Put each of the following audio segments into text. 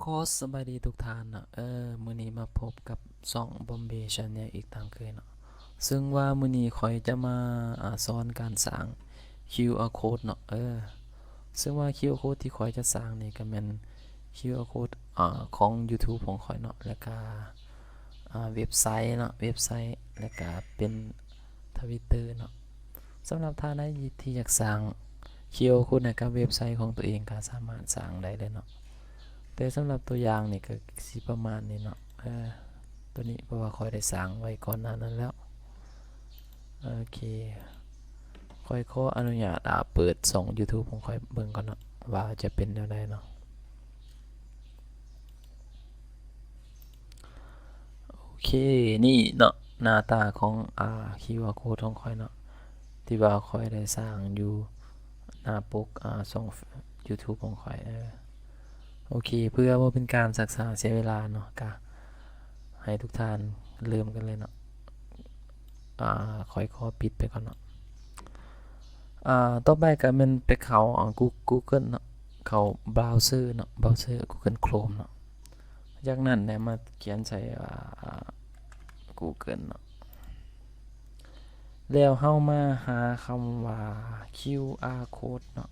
ຂໍສະບາຍດີທຸກທ່ານເນາະ ເອີ ມື້ນີ້ມາພົບກັບຊ່ອງ Bombay Channel ອີກຕາມເຄີຍເນາະ ເຊິ່ງວ່າມື້ນີ້ຂ້ອຍຈະມາ ອາ ສອນການສ້າງ ຄິວອາ Code ເນາະ ເອີ ເຊິ່ງວ່າ ຄິວອາ Code ທີ່ຂ້ອຍຈະສ້າງນີ້ກະແມ່ນ ຄິວອາ Code ອາ ຂອງ YouTube ຂອງຂ້ອຍເນາະ ແລະກະ ອາ ເວັບໄຊເນາະ ເວັບໄຊ ແລະກະເປັນ Twitter ເນາະ. ສຳລັບທ່ານໃດທີ່ຢາກສ້າງ ຄິວອາ Code ໃຫ້ກັບເວັບໄຊຂອງຕົວເອງ ກະສາມາດສ້າງໄດ້ເລີຍເນາະ ແຕ່ສຳລັບຕົວຢ່າງນີ້ກະຊິປະມານນີ້ເນາະ ເອີ ຕົວນີ້ເພາະວ່າຂ້ອຍໄດ້ສ້າງໄວ້ກ່ອນໜ້ານັ້ນແລ້ວ. ໂອເຄ ຂ້ອຍຂໍອະນຸຍາດ ອາ ເປີດຊ່ອງ YouTube ຂອງຂ້ອຍເບິ່ງກ່ອນເນາະ ວ່າຈະເປັນແນວໃດເນາະ. ໂອເຄ ນີ້ເນາະ ໜ້າຕາຂອງ ອາ ຄິວອາ Code ຂອງຂ້ອຍເນາະ ທີ່ວ່າຂ້ອຍໄດ້ສ້າງຢູ່ໜ້າປົກ ອາ ຊ່ອງ YouTube ຂອງຂ້ອຍ ເອີ ໂອເຄ ເພື່ອບໍ່ເປັນການຊັກຊ້າເສຍເວລາເນາະ ກະໃຫ້ທຸກທ່ານເລີ່ມກັນເລີຍເນາະ. ອາ ຂ້ອຍຂໍປິດໄປກ່ອນເນາະ. ອາ ຕໍ່ໄປກະແມ່ນໄປເຂົ້າ ອາ Goo- Google ເນາະ ເຂົ້າ browser ເນາະ browser Google Chrome ເນາະ. ຈາກນັ້ນແຫຼະມາຂຽນໃສ່ ອາ Google ເນາະ ແລ້ວເຮົາມາຫາຄຳວ່າ ຄິວອາ Code ເນາະ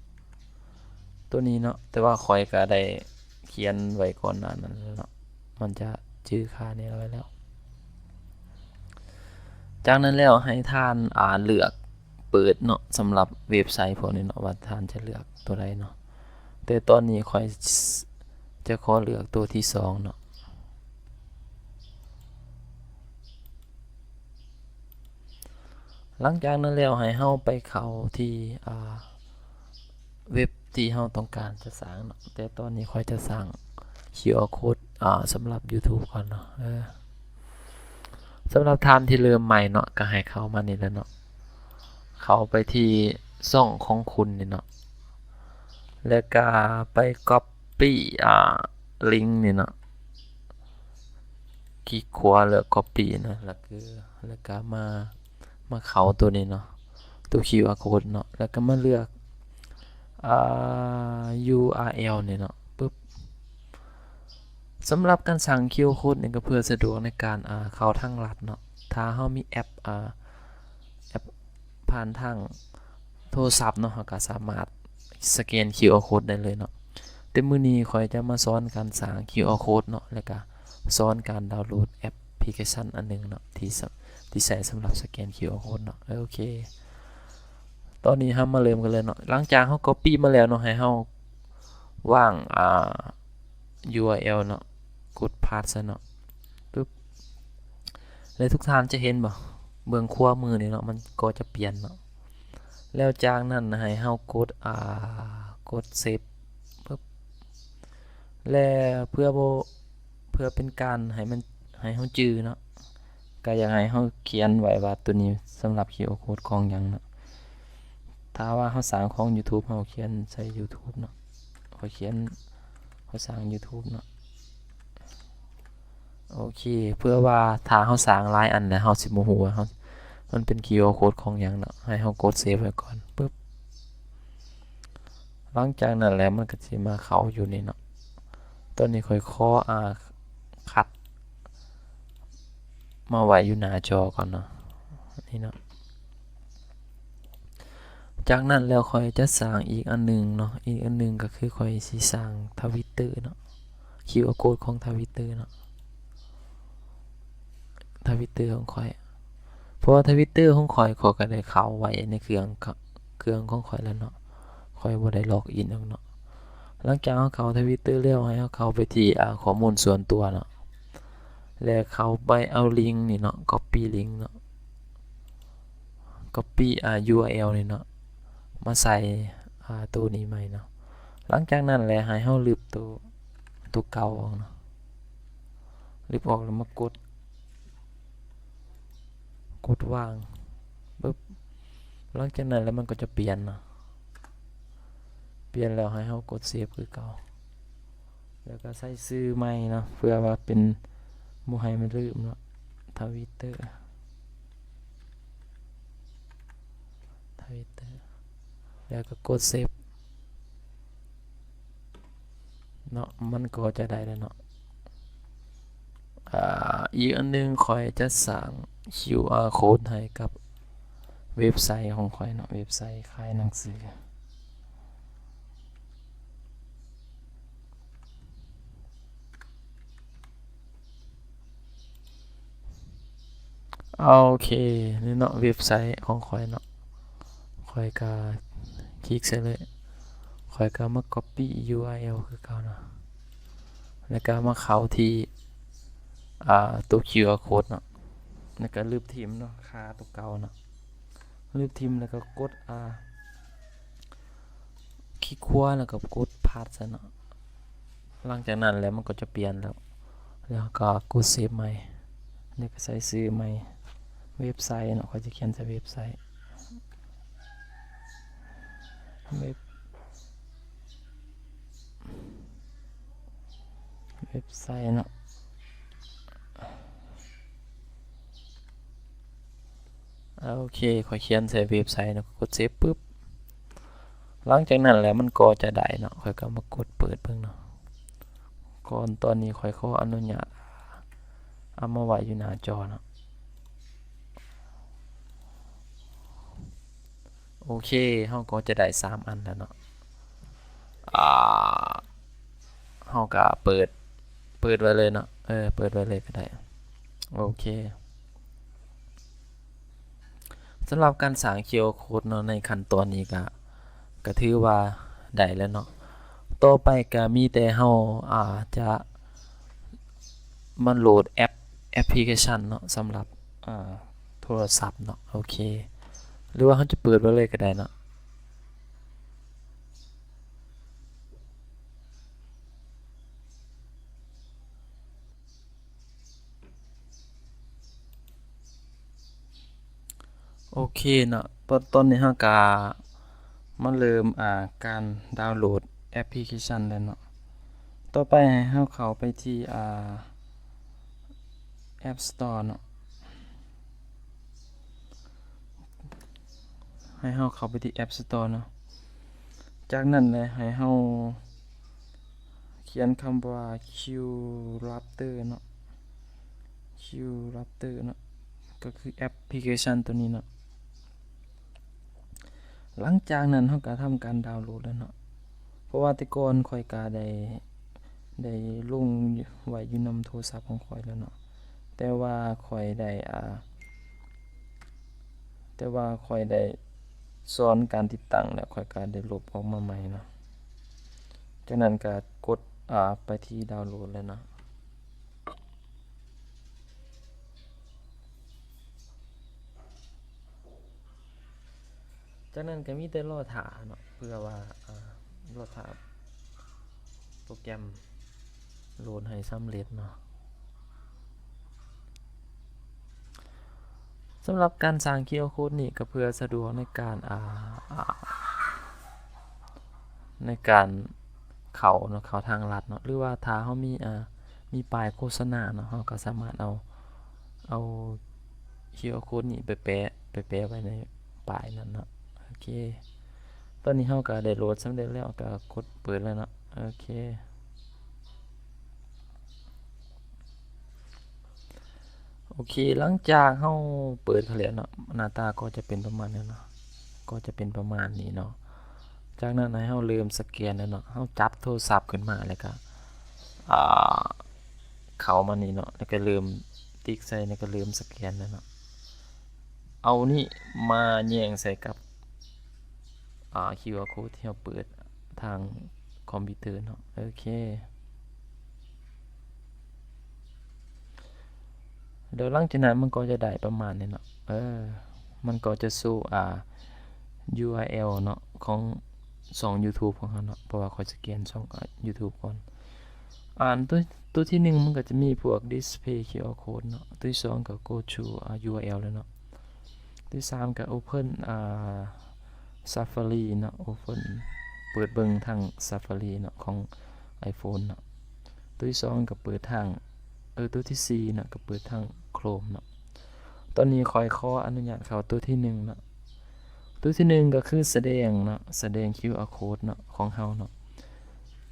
ຕົວນີ້ເນາະ ແຕ່ວ່າຂ້ອຍກະໄດ້ຂຽນໄວ້ກ່ອນໜ້ານັ້ນແລ້ວເນາະ ມັນຈະຈື່ຄ່ານີ້ໄວ້ແລ້ວ. ຈາກນັ້ນແລ້ວໃຫ້ທ່ານ ອາ ເລືອກເປີດເນາະ ສຳລັບເວັບໄຊພວກນີ້ເນາະ ວ່າທ່ານຈະເລືອກຕົວໃດເນາະ ແຕ່ຕອນນີ້ຂ້ອຍຈະຂໍເລືອກຕົວທີສອງເນາະ. ຫຼັງຈາກນັ້ນແລ້ວໃຫ້ເຮົາໄປເຂົ້າທີ່ ອາ ເວັບທີ່ເຮົາຕ້ອງການຈະສ້າງເນາະ ແຕ່ຕອນນີ້ຂ້ອຍຈະສ້າງ ຄິວອາ Code ອາ ສຳລັບ YouTube ກ່ອນເນາະ ເອີ ສຳລັບທ່ານທີ່ເລີ່ມໃໝ່ເນາະ ກະໃຫ້ເຂົ້າມານີ້ແຫຼະເນາະ ເຂົ້າໄປທີ່ຊ່ອງຂອງຄຸນນີ້ເນາະ ແລ້ວກະໄປ copy ອາ link ນີ້ເນາະ ຄລິກຂວາເລືອກ copy ເນາະ ແລ້ວກະ ແລ້ວກະມາ ມາເຂົ້າຕົວນີ້ເນາະ ຕົວ QR code ເນາະ ແລ້ວກະມາເລືອກ ອາ URL ນີ້ເນາະ ປຶບ. ສຳລັບການສ້າງ QR code ນີ້ກະເພື່ອສະດວກໃນການ ອາ ເຂົ້າທາງລັດເນາະ ຖ້າເຮົາມີແອັບ ອາ ແອັບຜ່ານທາງໂທລະສັບເນາະ ເຮົາກະສາມາດສະແກນ QR code ໄດ້ເລີຍເນາະ ແຕ່ມື້ນີ້ຂ້ອຍຈະມາສອນການສ້າງ QR code ເນາະ ແລ້ວກະສອນການດາວໂຫຼດແອັບພລິເຄຊັນອັນໜຶ່ງເນາະ ທີ່ສະ- ທີ່ໃຊ້ສຳລັບສະແກນ QR code ເນາະ ເອີ ໂອເຄ ຕອນນີ້ເຮົາມາເລີ່ມກັນເລີຍເນາະ ຫຼັງຈາກເຮົາ copy ມາແລ້ວເນາະ ໃຫ້ເຮົາວາງ ອາ URL ເນາະ ກົດ paste ໃສ່ເນາະ ປຶບ ແລະ ທຸກທ່ານຈະເຫັນບໍ່ ເບື້ອງຂວາມືນີ້ເນາະ ມັນກໍຈະປ່ຽນເນາະ ແລ້ວຈາກນັ້ນໃຫ້ເຮົາກົດ ອາ ກົດ save ປຶບ ແລະ ເພື່ອບໍ່ ເພື່ອເປັນການໃຫ້ມັນ ໃຫ້ເຮົາຈື່ເນາະ ກະຢາກໃຫ້ເຮົາຂຽນໄວ້ວ່າໂຕນີ້ສຳລັບ QR code ຂອງຫຍັງເນາະ ຖ້າວ່າເຮົາສ້າງຂອງ YouTube ເຮົາຂຽນໃສ່ YouTube ເນາະ ຂ້ອຍຂຽນ ຂ້ອຍສ້າງ YouTube ເນາະ ໂອເຄ ເພື່ອວ່າຖ້າເຮົາສ້າງຫຼາຍອັນແລ້ວ ເຮົາຊິບໍ່ຮູ້ວ່າເຮົາ ມັນເປັນ QR code ຂອງຫຍັງເນາະ ໃຫ້ເຮົາກົດ save ໄວ້ກ່ອນ ປຶບ ຫຼັງຈາກນັ້ນແລ້ວມັນກະຊິມາເຂົ້າຢູ່ນີ້ເນາະ ຕອນນີ້ຂ້ອຍຂໍ ອາ ຄັດມາໄວ້ຢູ່ໜ້າຈໍກ່ອນເນາະ ນີ້ເນາະ. ຈາກນັ້ນແລ້ວຂ້ອຍຈະສ້າງອີກອັນໜຶ່ງເນາະ ອີກອັນໜຶ່ງກະຄືຂ້ອຍຊິສ້າງ Twitter ເນາະ QR code ຂອງ Twitter ເນາະ Twitter ຂອງຂ້ອຍ ເພາະວ່າ Twitter ຂອງຂ້ອຍ ຂ້ອຍກະໄດ້ເຂົ້າໄວ້ໃນເຄື່ອງ ເຄື່ອງຂອງຂ້ອຍແລ້ວເນາະ ຂ້ອຍບໍ່ໄດ້ log in ຫຍັງເນາະ. ຫຼັງຈາກເຮົາເຂົ້າ Twitter ແລ້ວ ໃຫ້ເຮົາເຂົ້າໄປທີ່ ອາ ຂໍ້ມູນສ່ວນຕົວເນາະ ແລະ ເຂົ້າໄປເອົາ link ນີ້ເນາະ copy link ເນາະ copy ອາ URL ນີ້ເນາະ ມາໃສ່ ອາ ໂຕນີ້ໃໝ່ເນາະ. ຫຼັງຈາກນັ້ນແຫຼະ ໃຫ້ເຮົາລຶບໂຕ ໂຕເກົ່າອອກເນາະ ລຶບອອກແລ້ວມາກົດ ກົດວາງ ປຶບ ຫຼັງຈາກນັ້ນແລ້ວມັນກໍຈະປ່ຽນເນາະ ປ່ຽນແລ້ວໃຫ້ເຮົາກົດ save ຄືເກົ່າ ແລ້ວກໍໃສ່ຊື່ໃໝ່ເນາະ ເພື່ອວ່າເປັນ ບໍ່ໃຫ້ມັນລືມເນາະ Twitter Twitter ແລ້ວກໍກົດ save ເນາະ ມັນກໍຈະໄດ້ແລ້ວເນາະ. ອາ ອີກອັນໜຶ່ງ ຂ້ອຍຈະສ້າງ ຄິວອາ ໂຄດໃຫ້ກັບເວັບໄຊຂອງຂ້ອຍເນາະ ເວັບໄຊຂາຍໜັງສື. ໂອເຄ ນີ້ເນາະ ເວັບໄຊຂອງຂ້ອຍເນາະ ຂ້ອຍກະຄລິກໃສ່ເລີຍ ຂ້ອຍກະມາກັອບປີ້ ຢູອາແອລ ຄືເກົ່າເນາະ ແລ້ວກະມາເຂົ້າທີ່ ອາ ໂຕ ຄິວອາ ໂຄດເນາະ ແລ້ວກະລຶບຖິ້ມເນາະ ຄາໂຕເກົ່າເນາະ ລຶບຖິ້ມ ແລ້ວກະກົດ ອາ ຄລິກຂວາ ແລ້ວກໍກົດພາສໃສ່ເນາະ ຫຼັງຈາກນັ້ນແລ້ວມັນກໍຈະປ່ຽນແລ້ວ ແລ້ວກໍກົດເຊບໃໝ່ ແລ້ວກໍໃສ່ຊື່ໃໝ່ ເວັບໄຊເນາະ ຂ້ອຍຈະຂຽນໃສ່ເວັບໄຊ ເວັບ ເວັບໄຊເນາະ. ໂອເຄ ຂ້ອຍຂຽນໃສ່ເວັບໄຊເນາະ ກົດເຊບປຶບ ຫຼັງຈາກນັ້ນແລ້ວມັນກໍຈະໄດ້ເນາະ ຂ້ອຍກໍມາກົດເປີດເບິ່ງເນາະ ກ່ອນຕອນນີ້ຂ້ອຍຂໍອະນຸຍາດເອົາມາໄວ້ຢູ່ໜ້າຈໍເນາະ. ໂອເຄ ເຮົາກໍຈະໄດ້ສາມອັນແລ້ວເນາະ ອາ ເຮົາກະເປີດ ເປີດໄວ້ເລີຍເນາະ ເອີ ເປີດໄວ້ເລີຍກໍໄດ້ ໂອເຄ ສຳລັບການສ້າງ ຄິວອາ ໂຄດເນາະ ໃນຂັ້ນຕອນນີ້ກະ ກະຖືວ່າໄດ້ແລ້ວເນາະ ຕໍ່ໄປກະມີແຕ່ເຮົາ ອາ ຈະມາໂຫຼດແອັບ ແອັບພລິເຄຊັນເນາະ ສຳລັບ ອາ ໂທລະສັບເນາະ ໂອເຄ ຫຼືວ່າເຮົາຈະເປີດໄວ້ເລີຍກໍໄດ້ເນາະ. ໂອເຄເນາະ ຕອນ ຕອນນີ້ເຮົາກະມາເລີ່ມ ອາ ການດາວໂຫຼດແອັບພລິເຄຊັນແລ້ວເນາະ ຕໍ່ໄປໃຫ້ເຮົາເຂົ້າໄປທີ່ ອາ ແອັບສະໂຕເນາະ ໃຫ້ເຮົາເຂົ້າໄປທີ່ແອັບສະໂຕເນາະ ຈາກນັ້ນແຫຼະໃຫ້ເຮົາຂຽນຄຳວ່າ ຄິວຣັບເຕີເນາະ ຄິວຣັບເຕີເນາະ ກໍຄືແອັບພລິເຄຊັນໂຕນີ້ເນາະ ຫຼັງຈາກນັ້ນເຮົາກໍທຳການດາວໂຫຼດແລ້ວເນາະ ເພາະວ່າແຕ່ກ່ອນຂ້ອຍກໍໄດ້ ໄດ້ລົງໄວ້ຢູ່ນຳໂທລະສັບຂອງຂ້ອຍແລ້ວເນາະ ແຕ່ວ່າຂ້ອຍໄດ້ ອາ ແຕ່ວ່າຂ້ອຍໄດ້ສອນການຕິດຕັ້ງແລ້ວ ຂ້ອຍກໍໄດ້ລົບອອກມາໃໝ່ເນາະ ຈາກນັ້ນກໍກົດ ອາ ໄປທີ່ດາວໂຫຼດແລ້ວເນາະ. ຈາກນັ້ນກໍມີແຕ່ລໍຖ້າເນາະ ເພື່ອວ່າ ອາ ລໍຖ້າໂປຣແກຣມໂຫຼດໃຫ້ສຳເລັດເນາະ. ສຳລັບການສ້າງ ຄິວອາ ໂຄດນີ້ກໍເພື່ອສະດວກໃນການ ອາ ອາ ໃນການເຂົ້າເນາະ ເຂົ້າທາງລັດເນາະ ຫຼືວ່າຖ້າເຮົາມີ ອາ ມີປ້າຍໂຄສະນາເນາະ ເຮົາກໍສາມາດເອົາ ເອົາ ຄິວອາ ໂຄດນີ້ໄປແປະ ໄປແປະໄວ້ໃນປ້າຍນັ້ນເນາະ. ໂອເຄ ຕອນນີ້ເຮົາກໍໄດ້ໂຫຼດສຳເລັດແລ້ວ ກໍກົດເປີດແລ້ວເນາະ. ໂອເຄ ໂອເຄ ຫຼັງຈາກເຮົາເປີດເຂົ້າແລ້ວເນາະ ໜ້າຕາກໍຈະເປັນປະມານນີ້ເນາະ ກໍຈະເປັນປະມານນີ້ເນາະ. ຈາກນັ້ນໃຫ້ເຮົາເລີ່ມສະແກນແລ້ວເນາະ ເຮົາຈັບໂທລະສັບຂຶ້ນມາແລ້ວກໍ ອາ ເຂົ້າມານີ້ເນາະ ແລ້ວກໍເລີ່ມຕິກໃສ່ ແລ້ວກໍເລີ່ມສະແກນແລ້ວເນາະ. ເອົານີ້ມາແຍງໃສ່ກັບ ອາ ຄິວອາ ໂຄດທີ່ເຮົາເປີດທາງຄອມພິວເຕີເນາະ. ໂອເຄ ແລ້ວຫຼັງຈາກນັ້ນມັນກໍຈະໄດ້ປະມານນີ້ເນາະ. ເອີ ມັນກໍຈະໂຊ ອາ ຢູອາແອລເນາະ ຂອງຊ່ອງຢູທູບຂອງເຮົາເນາະ ເພາະວ່າຂ້ອຍສະແກນຊ່ອງ ອາ ຢູທູບກ່ອນ. ອາ ຕົວ ຕົວທີໜຶ່ງມັນກໍຈະມີພວກດິສເພລຄິວອາໂຄດເນາະ ຕົວທີສອງກໍໂກທູ ອາ ຢູອາແອລແລ້ວເນາະ ຕົວທີສາມກໍໂອເພິນ ອາ ຊາຟາຣີເນາະ ໂອເພິນ ເປີດເບິ່ງທາງຊາຟາຣີເນາະ ຂອງໄອໂຟນເນາະ. ຕົວທີສອງກໍເປີດທາງ ເອີ ຕົວທີສີ່ເນາະ ກໍເປີດທາງໂຄຣມເນາະ. ຕອນນີ້ຂ້ອຍຂໍອະນຸຍາດເຂົ້າຕົວທີໜຶ່ງເນາະ. ຕົວທີໜຶ່ງກໍຄືສະແດງເນາະ ສະແດງຄິວອາໂຄດເນາະ ຂອງເຮົາເນາະ.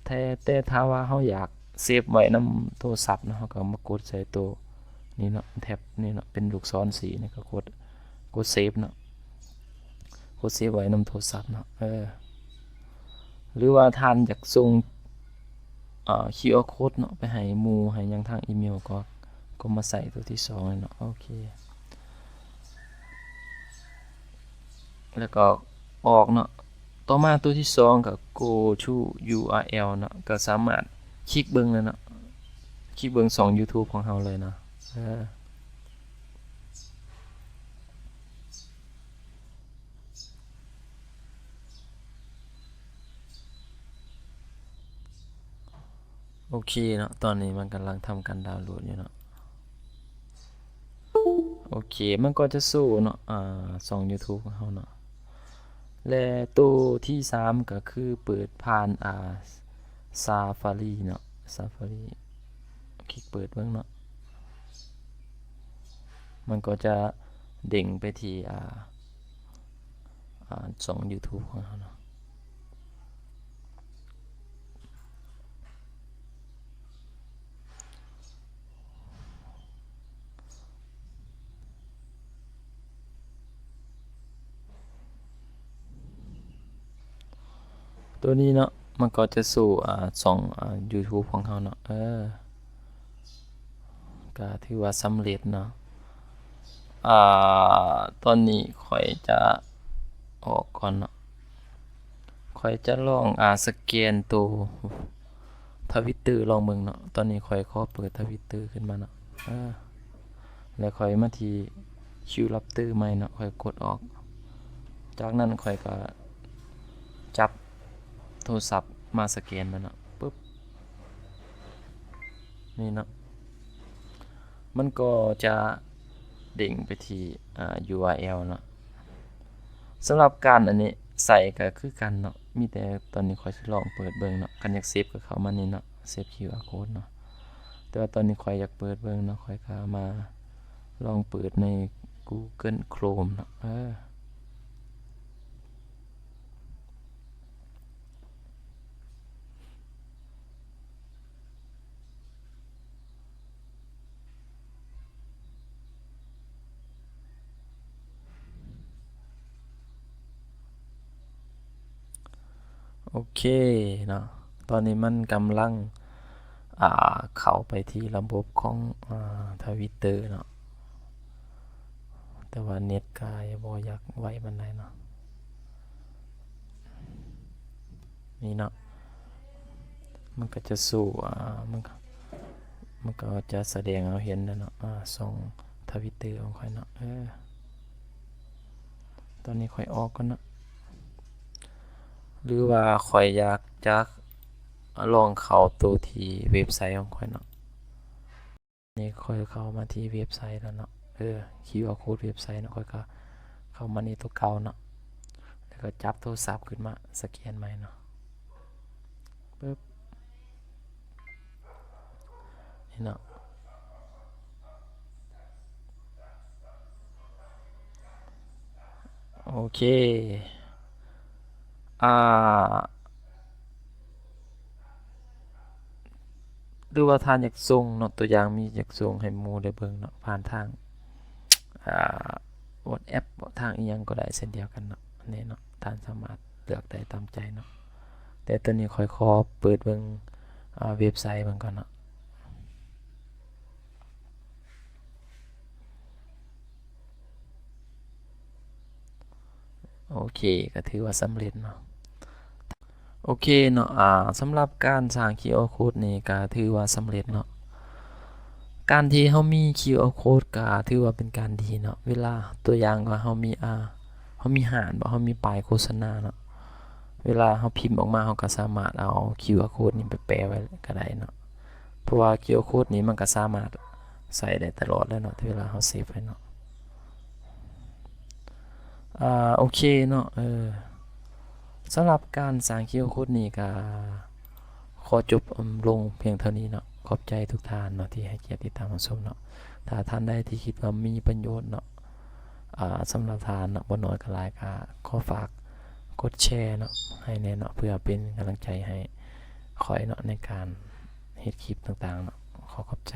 ແຕ່ ແຕ່ຖ້າວ່າເຮົາຢາກເຊບໄວ້ນຳໂທລະສັບເນາະ ເຮົາກໍມາກົດໃສ່ໂຕນີ້ເນາະ ແທັບນີ້ເນາະ ເປັນລູກສອນສີນີ້ ກໍກົດ ກົດເຊບເນາະ ກົດເຊບໄວ້ນຳໂທລະສັບເນາະ ເອີ ຫຼືວ່າທ່ານຢາກສົ່ງ ເອີ ຄິວອາໂຄດເນາະ ໄປໃຫ້ໝູ່ໃຫ້ຫຍັງທາງອີເມວ ກໍ ກໍມາໃສ່ໂຕທີສອງນີ້ເນາະ ໂອເຄ ແລ້ວກໍອອກເນາະ ຕໍ່ມາໂຕທີສອງກໍ go to ຢູອາແອລ ເນາະ ກໍສາມາດຄລິກເບິ່ງເລີຍເນາະ ຄລິກເບິ່ງຊ່ອງຢູທູບຂອງເຮົາເລີຍເນາະ ເອີ ໂອເຄເນາະ ຕອນນີ້ມັນກຳລັງທຳການດາວໂຫຼດຢູ່ເນາະ ໂອເຄ ມັນກໍຈະໂຊເນາະ ອ່າ ຊ່ອງຢູທູບຂອງເຮົາເນາະ ແລະ ໂຕທີສາມກໍຄືເປີດຜ່ານ ອ່າ Safari ເນາະ Safari ຄລິກເປີດເບິ່ງເນາະ ມັນກໍຈະເດ້ງໄປທີ່ ອ່າ ອ່າ ຊ່ອງຢູທູບຂອງເຮົາເນາະ ໂຕນີ້ເນາະ ມັນກໍຈະໂຊ ອ່າ ຊ່ອງ ອ່າ ຢູທູບຂອງເຮົາເນາະ ເອີ ກໍຖືວ່າສຳເລັດເນາະ ອ່າ ຕອນນີ້ຂ້ອຍຈະອອກກ່ອນເນາະ ຂ້ອຍຈະລອງ ອ່າ ສະແກນໂຕ Twitter ລອງເບິ່ງເນາະ ຕອນນີ້ຂ້ອຍຂໍເປີດ Twitter ຂຶ້ນມາເນາະ ເອີ ແລ້ວຂ້ອຍມາທີ່ Q Raptor ໃໝ່ເນາະ ຂ້ອຍກົດອອກ ຈາກນັ້ນຂ້ອຍກໍຈັບໂທລະສັບມາສະແກນມັນເນາະ ປຶບ ນີ້ເນາະ ມັນກໍຈະເດ້ງໄປທີ່ ອ່າ ຢູອາແອລ ເນາະ ສຳລັບການອັນນີ້ໃສ່ກໍຄືກັນເນາະ ມີແຕ່ຕອນນີ້ຂ້ອຍຊິລອງເປີດເບິ່ງເນາະ ຄັນຢາກເຊບກໍເຂົ້າມານີ້ເນາະ ເຊບຄິວອາໂຄດເນາະ ແຕ່ວ່າຕອນນີ້ຂ້ອຍຢາກເປີດເບິ່ງເນາະ ຂ້ອຍກໍມາລອງເປີດໃນ Google Chrome ເນາະ ເອີ. ໂອເຄເນາະ ຕອນນີ້ມັນກຳລັງ ອ່າ ເຂົ້າໄປທີ່ລະບົບຂອງ ອ່າ Twitter ເນາະ ແຕ່ວ່າເນັດກໍບໍ່ຢາກໄວປານໃດເນາະ ນີ້ເນາະ ມັນກໍຈະໂຊ ອ່າ ມັນກໍ ມັນກໍຈະສະແດງໃຫ້ເຮົາເຫັນແລ້ວເນາະ ອ່າ ຊ່ອງ Twitter ຂອງຂ້ອຍເນາະ ເອີ ຕອນນີ້ຂ້ອຍອອກກ່ອນເນາະ ຫຼືວ່າຂ້ອຍຢາກຈະລອງເຂົ້າໂຕທີ່ເວັບໄຊຂອງຂ້ອຍເນາະ ນີ້ຂ້ອຍເຂົ້າມາທີ່ເວັບໄຊແລ້ວເນາະ ເອີ ຄິວອາໂຄດເວັບໄຊເນາະ ຂ້ອຍກໍເຂົ້າມາໃນໂຕເກົ່າເນາະ ແລ້ວກໍຈັບໂທລະສັບຂຶ້ນມາສະແກນໃໝ່ເນາະ ປຶບ ນີ້ເນາະ ໂອເຄ ອ່າ ຫຼືວ່າທ່ານຢາກສົ່ງເນາະ ຕົວຢ່າງມີຢາກສົ່ງໃຫ້ໝູ່ໄດ້ເບິ່ງເນາະ ຜ່ານທາງ ອ່າ WhatsApp ທາງອີ່ຫຍັງກໍໄດ້ເຊັ່ນດຽວກັນເນາະ ອັນນີ້ເນາະ ທ່ານສາມາດເລືອກໄດ້ຕາມໃຈເນາະ ແຕ່ຕອນນີ້ຂ້ອຍຂໍເປີດເບິ່ງ ອ່າ ເວັບໄຊເບິ່ງກ່ອນເນາະ. ໂອເຄ ກໍຖືວ່າສຳເລັດເນາະ ໂອເຄເນາະ ອ່າ ສຳລັບການສ້າງຄິວອາໂຄດນີ້ກໍຖືວ່າສຳເລັດເນາະ ການທີ່ເຮົາມີຄິວອາໂຄດກໍຖືວ່າເປັນການດີເນາະ ເວລາ ຕົວຢ່າງວ່າເຮົາມີ ອ່າ ເຮົາມີຮ້ານບໍ ເຮົາມີປ້າຍໂຄສະນາເນາະ ເວລາເຮົາພິມອອກມາ ເຮົາກໍສາມາດເອົາຄິວອາໂຄດນີ້ໄປແປະໄວ້ກໍໄດ້ເນາະ ເພາະວ່າຄິວອາໂຄດນີ້ມັນກໍສາມາດໃຊ້ໄດ້ຕະຫຼອດແລ້ວເນາະ ເວລາເຮົາເຊບໄວ້ເນາະ ອ່າ ໂອເຄເນາະ ເອີ ສຳລັບການສ້າງຄິວອາໂຄດນີ້ກໍຂໍຈົບລົງພຽງເທົ່ານີ້ເນາະ ຂອບໃຈທຸກທ່ານເນາະ ທີ່ໃຫ້ກຽດຕິດຕາມຮັບຊົມເນາະ ຖ້າທ່ານໃດທີ່ຄິດວ່າມີປະໂຫຍດເນາະ ອ່າ ສຳລັບທ່ານເນາະ ບໍ່ໜ້ອຍກໍຫຼາຍ ກໍຂໍຝາກກົດແຊເນາະ ໃຫ້ແດ່ເນາະ ເພື່ອເປັນກຳລັງໃຈໃຫ້ ຂ້ອຍເນາະ ໃນການເຮັດຄລິບຕ່າງໆເນາະ. ຂໍຂອບໃຈ.